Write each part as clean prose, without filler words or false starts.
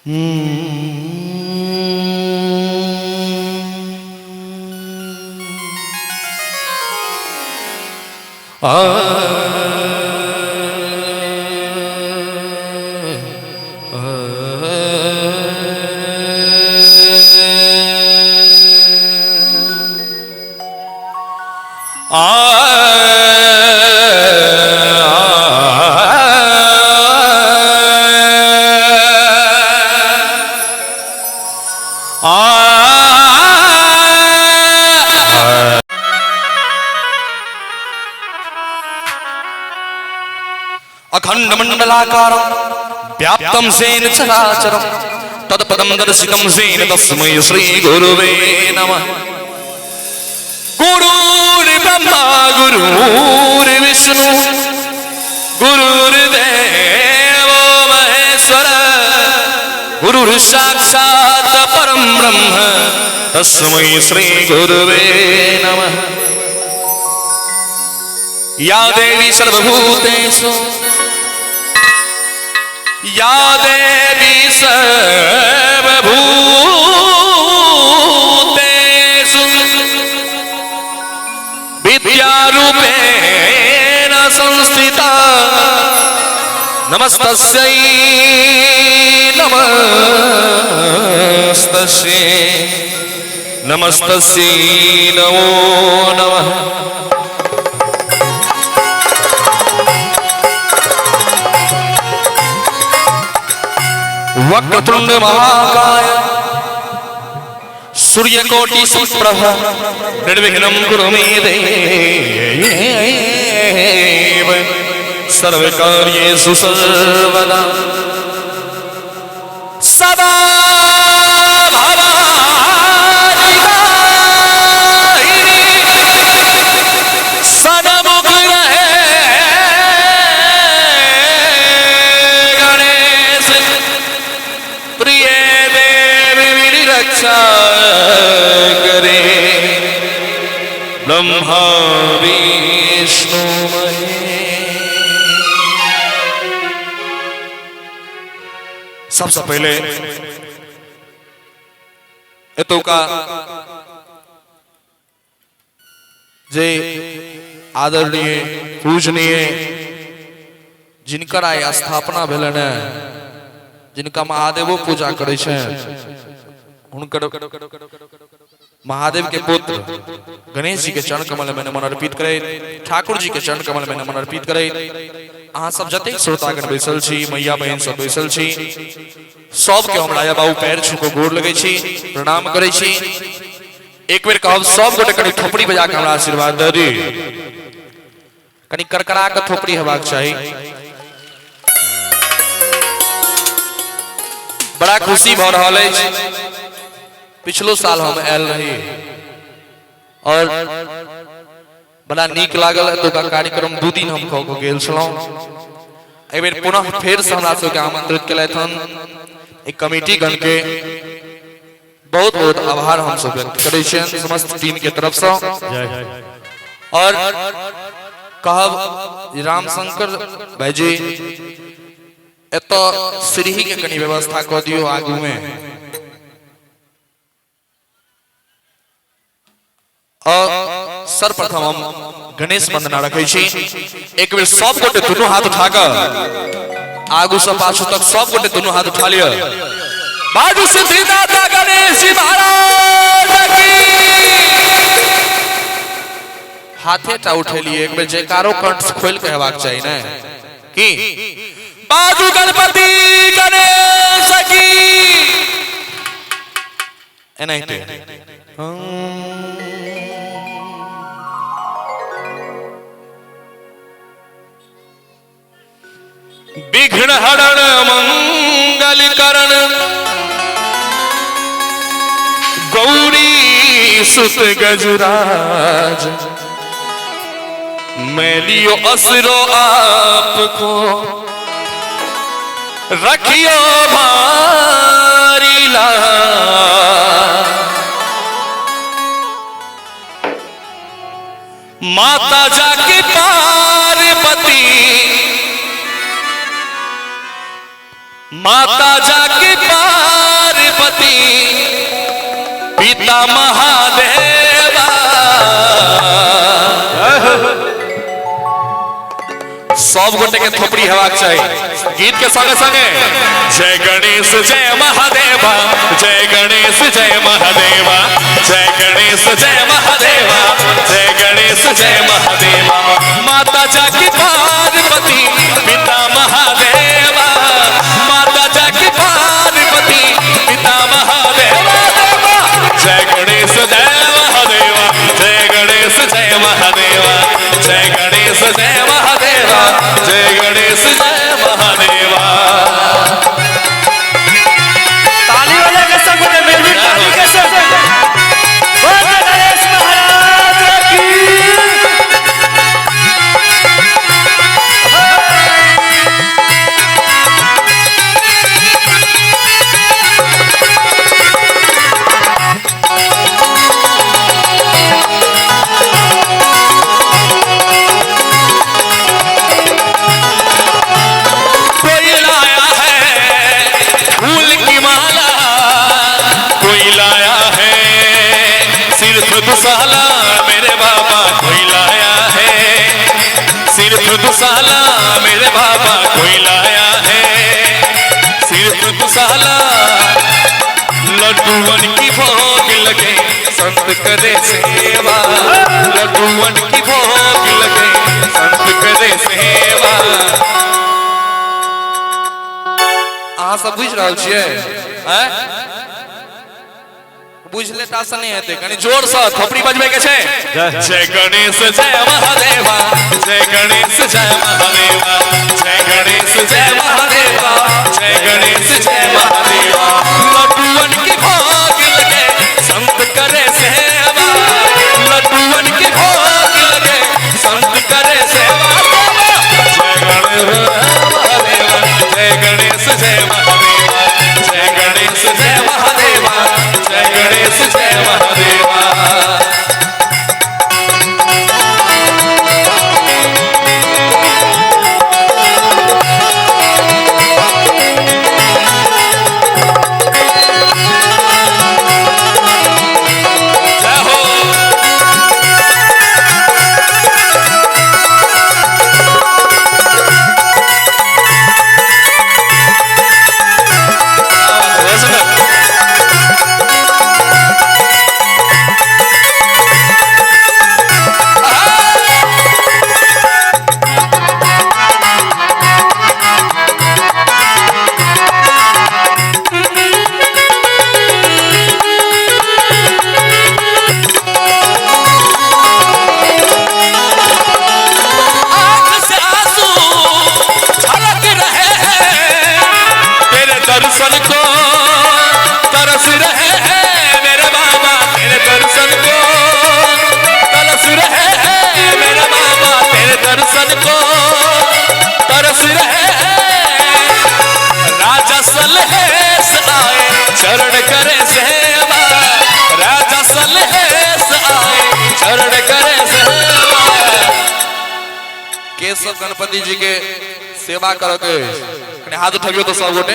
अखंड मंडलाकारं व्याप्तं येन चराचरं तत्पदं दर्शितं येन तस्मै श्री गुरुवे नमः। गुरुर्ब्रह्मा गुरुर्विष्णु गुरुर्देवो महेश्वर गुरुर् साक्षात् परं ब्रह्म तस्मै श्री गुरुवे नमः। या देवी सर्वभूतेषु या देवी सर्वभूतेषु विद्यारूपेण संस्थिता नमस्तस्यै नमस्तस्यै नमस्तस्यै नमो नमः। वक्रतुंड महाकाय सूर्यकोटि सुप्रभ निर्विघ्नं कुरु मे देव सर्वकार्येषु सर्वदा सदा सनमुख रहे गणेश प्रिय देव मेरी रक्षा करे ब्रह्मा विष्णु महेश। सबसे पहले एतुका जे आदरणीय पूजनीय जिनकर आइ स्थापना भेलनि हँ, जिनका महादेवो पूजा करै छनि, हुनकर महादेव के पुत्र गणेश जी के चरण कमल में नमन अर्पित करैत, ठाकुर जी के चरण कमल में नमन अर्पित करैत, अहाँ सब जतेक श्रोतागण बैसल छी, मैया बहन सब बैसल छी, सबके हम राजा बाबू पैर छू के गोर लगै छी, प्रणाम करै छी। एक बेर कहब सब गोटे कनि थोपड़ी बजा के हमरा आशीर्वाद दऽ दी। कनि करकरा के थोपड़ी हेबाक चाही। बड़ा खुशी भऽ रहल अछि। पिछलो साल हम आयल रही और बड़ा नीक लागल एतुका कार्यक्रम। 2 दिन हम कऽ के गेल छलहुँ। एहि बेर पुनः फेर से हमरा सबके आमंत्रित केलथि हन। एक कमेटी गण के बहुत बहुत आभार हम सब व्यक्त करै छियनि समस्त टीम के तरफ से। और कहब रामशंकर भाईजी एतऽ सीढ़ी के कनि व्यवस्था कऽ दियौ आगू में। और सर्वप्रथम हम गणेश वंदना रखै छी। एक बेर सब गोटे दुनू हाथ उठा कऽ आगू से पाछू तक सब गोटे दुनू हाथ उठा लिअ। बाजू सिद्धिदाता गणेश जी महाराज की। हाथे टा उठेलिए, एक बेर जयकारो कंठ खोल के हेबाक चाही ने की। बाजू गणपति गणेश की। एनाहिते विघ्न हरण मंगल करण गौरी सुत गजराज मैं लियो असरो आपको रखियो भारी ला। माता जाके पार्वती माता जाके पार्वती पिता महादेवा। सब गोटे के थोपड़ी हेबाक चाही गीत के संगे संगे। जय गणेश जय महादेवा, जय गणेश जय महादेवा, जय गणेश जय महादेवा, जय गणेश जय महादेवा। माता जाकी पार्वती पिता महादेवा, माता जाकी पार्वती पिता महादेवा। जय गणेश जय महादेवा, जय गणेश जय महादेवा, जय गणेश जय महादेवा, जय गणेश जय महादेवा। ताली वाले के संग में मिल ताली के संग बोल गणेश महाराज की। कोई लाया है फूल की माला, कोई लाया है सिर्फ दुसाला मेरे बाबा, कोई लाया है सिर्फ दुसाला मेरे बाबा, कोई लाया है सिर्फ दुसाला। लड्डूअन की भोग लगे संत करे सेवा, लड्डूअन की भोग लगे संत करे सेवा। अहाँ सब बुझि रहल छियै? आँय? बुझि लेता से नहीं हेतै, कनि जोर से थोपड़ी बजबै के छै। जय गणेश जय महादेवा, जय गणेश जय महादेवा, जय गणेश जय महादेवा, जय गणेश जय महादेवा। लड्डूअन की भोग लगे संत करे सेवा, लड्डूअन की भोग लगे संत करे सेवा। जय गणेश जय महादेवा, जय गणेश जय महादेवा, जय गणेश जय महादेवा। जय हो। बहुत सुंदर। आंख से आंसू झलक रहे हैं, तेरे दर्शन को तरस रहे हैं मेरे बाबा, तेरे दर्शन को तरस रहे हैं मेरे बाबा, तेरे दर्शन को तरस रहे हैं। राजा सलहेस आए चरण करे सेवा, राजा सलहेस आए चरण करे सेवा। के सब गणपति जी के सेवा करके कनि हाथ उठबियो तो सब गोटे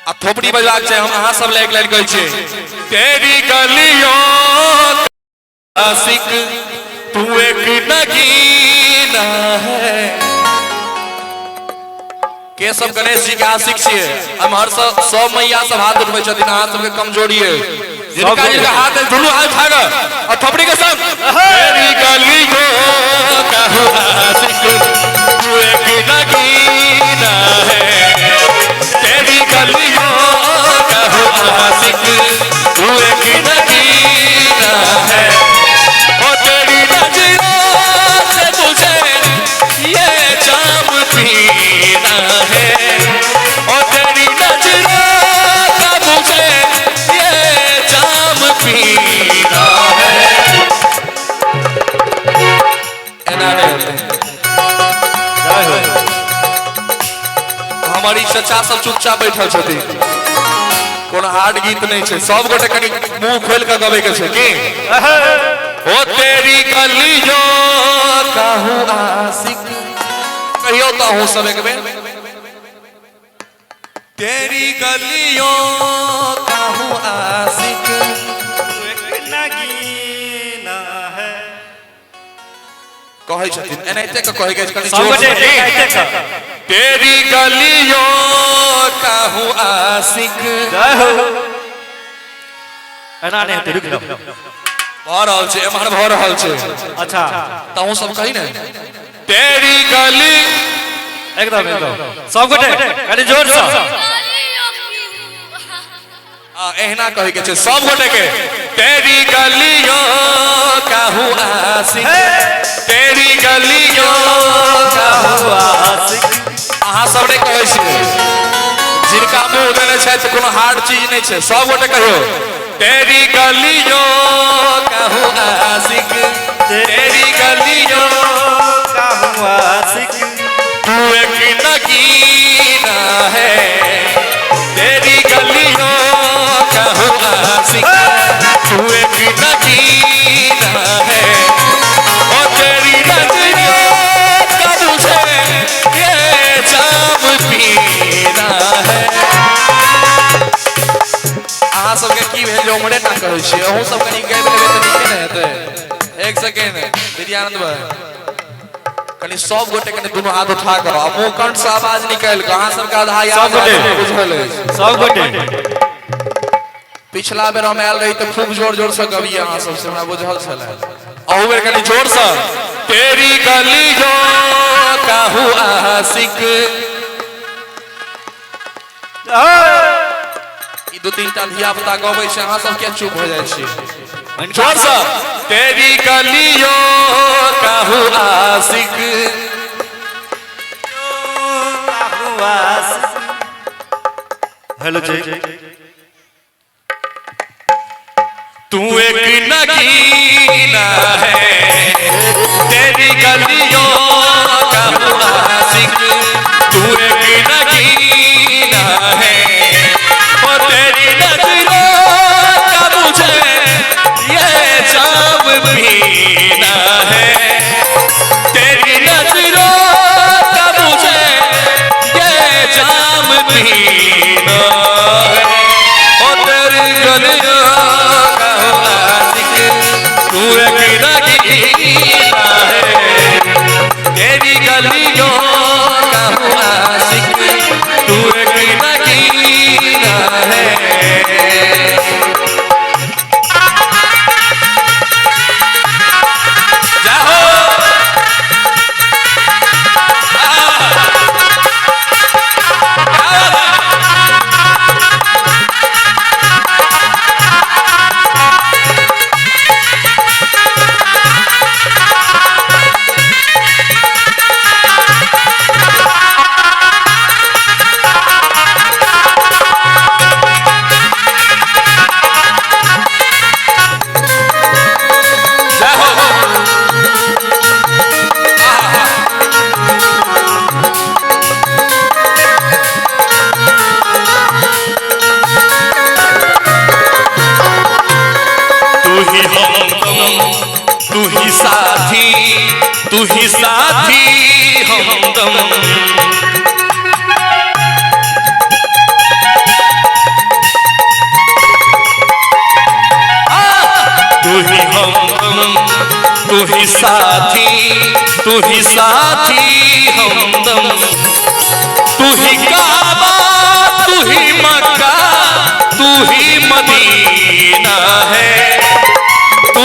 आ थोपड़ी बजबाक छै। हम अहाँ सब लए एक लाइन कहै छियै, तेरी गलियों आशिक तू एक नगीना है। के सब गणेश जी के आशिक छियै? हम हर सब मैया सब हाथ उठबै छथिन, अहाँ सबके कमजोरी है। जिनका जिनका हाथ है दुनू हाथ उठा कऽ और थोपड़ी के संग तेरी गली को कहूँ आशिक तू एक नगीना है, तेरी गलियों कहूँ आशिक तू एक नगीना है। ओ तेरी नजरों से मुझे ये जाम पीना है, ओ तेरी नजरों का मुझे ये जाम पीना है। एना नहि होतै। जय हो। हमारी चचा सब चुपचाप बैठल छथिन, कोनो हार्ड गीत नहीं छै, सब गोटे कनि मुंह खोल के गबै के छै की। ओ तेरी गलियों कहूँ आशिक, कहियो तो अहूँ सब एक बेर। तेरी गलियों का हूँ आशिक। एक नगीना है। कहै छथिन एनाहिते के कहै के कनि सब जोर गोटे से। एनाहिते के। तेरी गलियों का हूँ आशिक। जय हो। एना नहि हेतै, रुकि जाउ। भऽ रहल छै, एम्हर भऽ रहल छै। अच्छा तहूँ सब कही ने। तेरी गली। एकदम एकदम सब गोटे कनि जोर से। एहना कहै के छै सब गोटे के। तेरी गलियों का हूँ आशिक, तेरी गलियों का हूँ आशिक। अहाँ सब नहि कहै छियै, जिनका मुँह देने छथि कोनो हार्ड चीज नहि छै। सब गोटे कहियौ तेरी गलियों का हूँ आशिक, तेरी गलियों का हूँ आशिक। तू एक नगीना है, तेरी गलियों का हूँ आशिक, तू एक नगीना है, ओ तेरी नजरों का मुझे ये जाम पीना है। अहाँ सबके की भेल जे उम्हरे टा कहै छियै? अहूँ सब कनि गाबि लेबै तऽ नीके ने हेतै। एक सेकेंड विद्यानंद भाई, कनि सब गोटे कनि दुनू हाथ उठा कऽ आ मुँह कंठ से आवाज निकालि कऽ। अहाँ सबके आधा याद सब गोटे। बुझल अछि। सब गोटे। पिछला बेर हम आयल रही तऽ खूब जोर जोर से गबियै अहाँ सबसे, हमरा बुझल छलै। अहू बेर कनि जोर से। तेरी गलियों का हूँ आशिक। ई दू तीन टा धिया पुता गबै छै, अहाँ सब किया चुप हो जाइ छी? जोर से। तेरी गलियों का हूँ आशिक। हेलो जी। तू एक नगीना है, तेरी गलियों का हूँ आशिक, तू एक नगीना है, ओ तेरी नजरों का मुझे ये जाम पीना है, तेरी नजरों का मुझे ये जाम पीना है, ओ तेरी गलियों का हूँ आशिक, तू एक नगीना है, तेरी गलियों का हूँ आशिक, तू एक नगीना है। जाओ। तू ही हमदम, तू ही साथी, तू ही साथी हमदम। तू ही हमदम, तू ही साथी, तू ही साथी हमदम, तू ही काबा, तू ही मक्का, तू ही मदीना है। तू